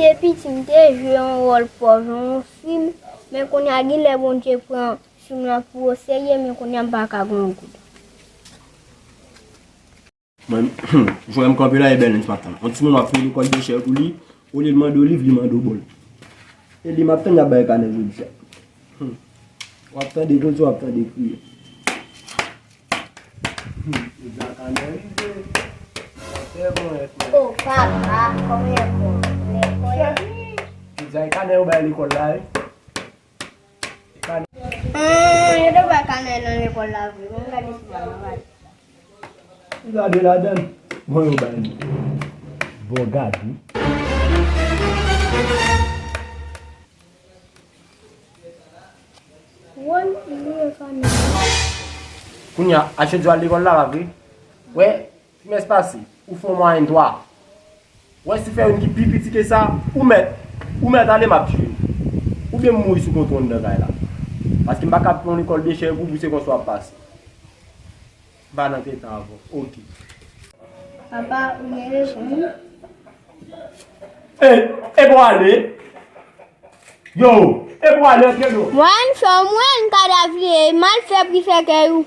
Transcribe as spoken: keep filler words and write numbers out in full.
Depi piti, m te jwe yon wòl pòv nan yon fim, men kounye a, gen lè Bondye pran fim lan pou oserye, men kounye a, m pa ka gen yon goud. Mwen, jwè m kanpe la, e bèl, m ap tann. Yon timoun w ap fè lekòl de chè pou li, olye l mande w liv, li mande w bòl. E li m ap tann, y ap bay kanè jodi a. Hmm. W ap tande konsa, w ap tande kriye. Hmm. Li di kanè rive. Sa fè bon, e frè. O papa, kòman e bon? Lekòl. Li di kanè yo bay lekòl la, wi. Kanè. Ah, yo te bay kanè nan lekòl la, vre. Bon, gade si pa nan valiz. Gade ladan. Bon, yo bay li. Bon, gade. Wòl li e kanè. Kounye a, Ache di w al lekòl la, pa vre? Wè, trimès pase, ou fè yon mwayèn twa. Wè, si fè youn ki pi piti ke sa, ou mèt, ou mèt ale, m ap tiye w. Oubyen m mouri sou kontwòl anndan kay la. Paske m pa ka pran yon lekòl de chè pou, pou se konsa w ap pase. M pa nan tenten avè w. Oke. Papa, ou gen rezon, wi. E, e pou ale. Yo, e pou ale, antre non. Mwen fè mwen kadav li, e mal fè pri fè kè ou.